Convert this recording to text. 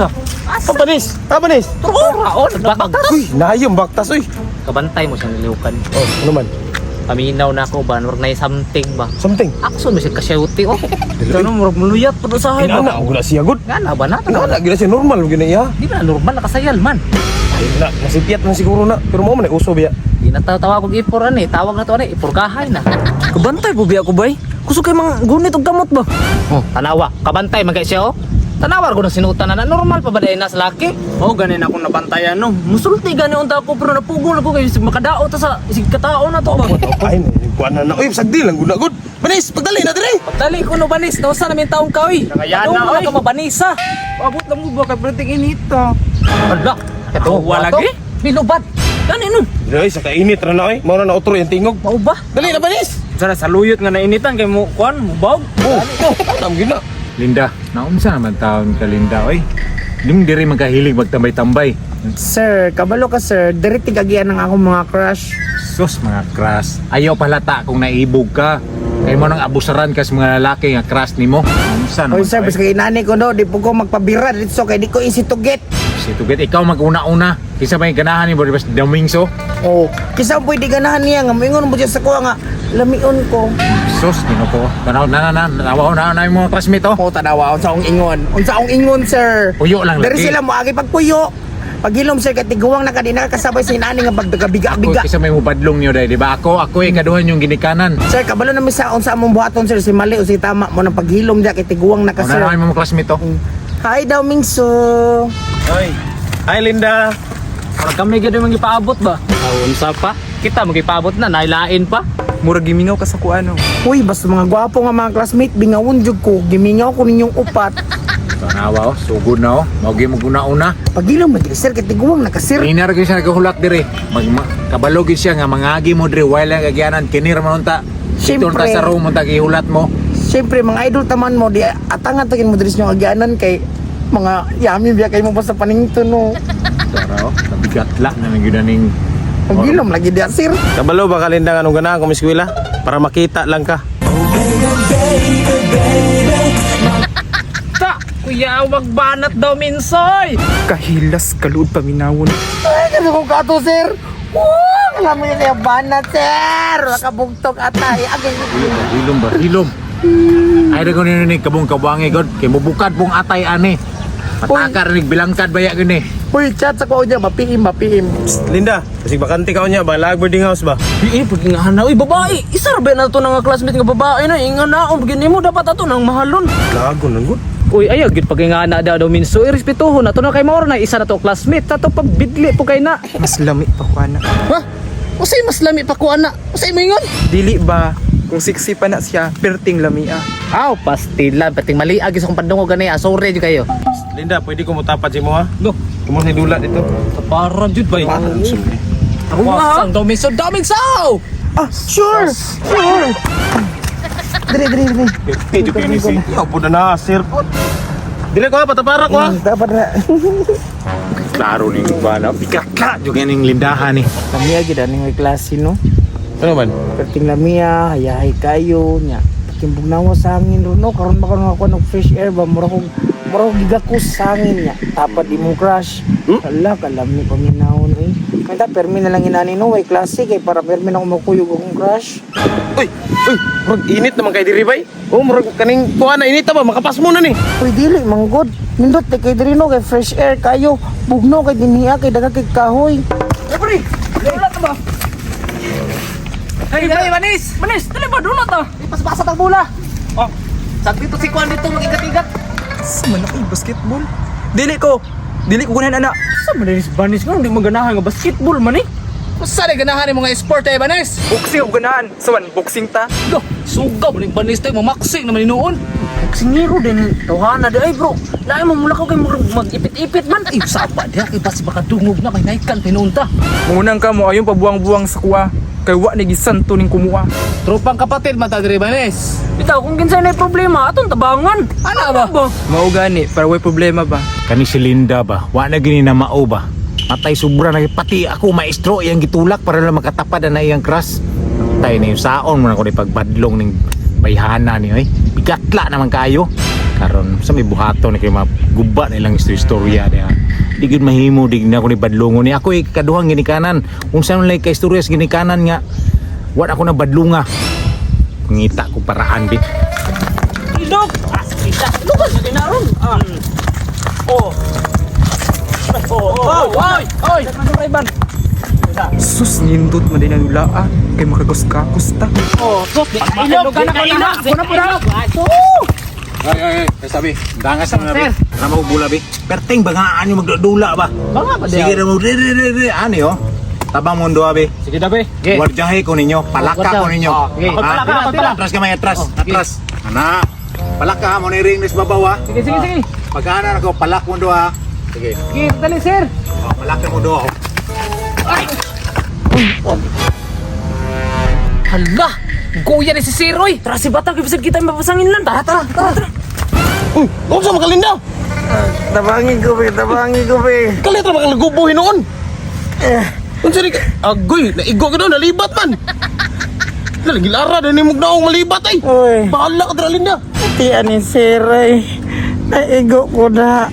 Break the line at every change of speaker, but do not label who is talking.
Asa?
Asa? Panis! Panis!
Raon, nagbaktas.
Uy, nayong baktas uy.
Kabantay mo siyang nilihukan.
Oh, ano man?
Paminaw na ako ba? Murag na something ba?
Something.
Akson mo siya kasyuti oh.
Dili.
Ano, murag muluyat pa sa ba?
Inana, ang gula siya gud.
Nga na ba na?
Inana, gila siya normal gina iya.
Di ba na normal nakasayal man?
Ay, na, nasipyat man siguro na. Pero mo man ay uso biya.
Di na tawag og ipor ani, tawag na to ani, ipurgahay na.
Kabantay po biya ko bay. Kusog kay mga gunit og kamot ba?
Oh, tanawa, kabantay man kay siya oh. Tanawa ko na sinutan na normal pa ba dahil nas laki?
Oh, ganin akong nabantayan no. Musulti gani unta ako pero napugol ako kay sig makadao ta sa sig katao na to ba.
Ay, kuan na na. Uy, sagdi lang gud na gud. Panis, pagdali na dire.
Pagdali ko no banis, nausa na min taong kaoy.
Nangayana,
Ano
oy.
na ka mabanisa?
Abot lang mo ba kay perting inita.
Ala, kato
Wala lagi?
Bilubad.
Gani no.
Dili sa kainit ra na oy. Mao na na utro yung tingog.
Mao ba?
Dali na panis.
Sana sa luyot nga nainitan kay mo kuan mo bawg.
Oh, oh, alam gid na.
Linda, naunsa naman taon ka Linda oy. Dim diri magkahilig magtambay-tambay.
Sir, kabalo ka sir, diri tigagian ang akong mga crush.
Sus mga crush. Ayaw palata kung naibog ka. Kay mo nang abusaran ka sa mga lalaki nga crush nimo. Unsa
Oy
naman?
sir,
Oy?
basta kay inani ko no, di po ko magpabira dito kay di ko easy to get.
Si Tuget, ikaw maguna-una. Kinsa may ganahan nimo di ba si Domingso?
Oh, kisa pwede ganahan niya nga moingon mo siya sa kuha nga lamion ko.
Sus, ginoo. Tanaw na na na, tanaw na na yung mga classmate oh.
Oh, tanawa unsa akong ingon. Unsa akong ingon, sir.
Puyo lang
Diri
lagi.
sila mo agi pagpuyo. Paghilom sir kay tiguang na ka di na kasabay sa inani nga
Ako
pagbiga-biga.
kisa may mubadlong niyo dai, di ba? Ako, ako ikaduhan yung ginikanan.
Sir, kabalo na mi sa unsa among buhaton sir si mali o si tama mo nang paghilom diya kay tiguang na ka
Una
sir.
na yung mga classmate oh.
Hi daw Mingso.
Oy. Hi Linda.
Murag kami gyud yung ipaabot ba?
Unsa pa? Kita magipabot na, nailain pa.
Murag gimingaw ka sa kuan no.
Uy, basta mga gwapo nga mga classmate, bingawon jud ko, gimingaw ko ninyong upat.
Tanawa oh, sugod na oh. Mao gyud maguna-una.
Paghilom man sir kay tiguang na ka sir.
Trainer gyud siya nagahulat dire. Mag kabalo gyud siya nga mangagi mo dire while ang kagyanan kinir man unta. Dito unta
Siyempre.
sa room unta gihulat mo.
Siyempre, mga idol taman mo, di atangan tagin mo diri sa inyong agyanan kay mga yami biya kay mo basta paningto no.
Tara oh, nabigatla na man gyud ning
Paghilom lagi diya sir.
Kabalo ba ka Linda nga anong ganahan kung eskwela? Para makita lang ka.
Ta, kuya wag banat daw minsoy.
Kahilas kaluod paminawon.
Ay, kasi kong kato sir. Wow, alam mo yun yung banat sir. Nakabugtong atay. Agay.
Hilom ba? Hilom. Ay dagon ni kabong kabuangi god kay mubukad pong atay ani. Patakar ni bilangkad baya gyud ni.
Uy, chat sa ko niya, mapiim, mapiim.
Psst, Linda, kasi bakante ka niya ba? Lag boarding house ba?
Eh, pag ingahan na, uy, babae. Isa ra ba na to nga classmate nga babae na ingan na, pag mo dapat ato nang mahalon.
Lago nang gud.
Uy, ayaw gyud pag nga na daw daw minso, irespetuhon na to na kay maor na isa na to classmate, tato pagbidli po kay na.
Mas lami pa kuan na.
Ha? Usay mas lami pa ko ana. Usay mo ingon?
Dili ba kung sexy pa na siya, perting lami ah.
Aw, pastilan, pating mali agi sa kong pandungog gani, ah, sorry jud kayo.
Psst, Linda, pwede ko mutapat si mo ha?
Go.
Kumo ni dula dito.
Taparan jud bay. Wasang daw minso, daw minso.
Ah, sure, sure. Diri, diri, diri.
Pwede ko ni si. Yaw po na na, sir. Dili ko ha, patapara ko ha.
Dapat na.
Klaro ni bana. Bigatla jud ning lindahan ni.
Lamia gid ani may klase no.
Ano man?
Perting lamia, hayahay kayo nya. Pakimbugnawa sa hangin ro no, karon ba karon ako og fresh air ba mura kog gigakos sa hangin nya. Tapad imong crush. Ala kalami paminawon eh. Kaya permi na lang inani no, way klase kay para permi na ako makuyog akong crush.
Uy, uy, murag init naman kay diri bay. Oh, murag kaning kuha na init ta ba makapas mo na ni.
Uy dili manggod. Nindot kay kay diri no kay fresh air kayo. Bugno kay dinhiya kay daga kay kahoy.
Eh, pre, dula ta ba? Hey, hey, Manis! Manis, dali ba dula ta?
Ipasbasa tag bola. Oh, sag dito si Kwan dito magigat-igat.
Sa man ay basketball. Dili ko. Dili ko kunan ana.
Sa man is banis ko hindi maganahan nga basketball man eh.
Usa na ganahan ni mga sport eh, Banis.
Boxing ko ganahan. Sa man boxing ta.
Go, sugaw ning Banis tayo mamaksing naman noon.
Boksingero din tawhana di ay bro. Lain mo mula ko kay murag mag-ipit-ipit man.
Ay, saba diha kay basi baka dungog na kay naikan tinuon ta.
Munang ka mo ayon pabuang-buang sa kuha. Kay wa ni gisanto ning kumuha.
Tropang kapatid man ta diri Banis.
Bitaw kung kinsay na problema atong tabangan.
Ana ba?
Mao gani para way problema ba.
Kani si Linda ba? Wa na gini na mao ba? Matay sobra na pati ako maestro iyang gitulak para lang makatapad na iyang crush. Tay na yung saon mo na ko ni pagbadlong ning bayhana ni oy. Bigatla naman kayo. Karon sa may buhaton ni kay maguba na ilang istorya diha. Di gyud mahimo di na ako ni badlongon ni ako kaduhang ginikanan. Unsa man lay ka istorya sa ginikanan nga wa ako na badlunga. Ngita ko paraan bi.
Ilog! Ah, kita. Lugas na dinaron. Ah. Oh. Oh, oh, oy, oy.
Sus, nindot man din ang dula ah. Kay makagos-kakos ta.
Oh, sus, di ilog, di na ilog. Kuna po na.
Ay ay ay, sabi, dangas na bi. Rama ko bula bi. Perting bangaan yung magdudula ba.
Banga ba
Sige ra mo re re re re ani oh. Tabang mundo abi.
Sige daw be.
Gwardiyahe ko ninyo, palaka ko ninyo.
Sige.
Ha?
Palaka, palaka.
Atras kamay, atras, atras. Ana. Palaka mo ni ring nis babaw ha.
Sige, sige, sige.
Pagkana ako palak mo do ha. Sige.
Sige, dali sir.
Oh, palaka mo do.
Hala, goya ni si Sir oy.
Tara si Batang, kibisag kita mapasangin lang. Tara, tara, tara. Tara.
Uy, unsa makalinda?
Tabangi ko be, tabangi ko be.
Kalit ra makalagubo hinuon. Unsa ni ka? Agoy, naigo ka daw, nalibat man. Lagilara din ni mugnaong malibat ay.
Uy.
Bahala ka dra, Linda.
Tiyan ni sir ay. Naigo ko na.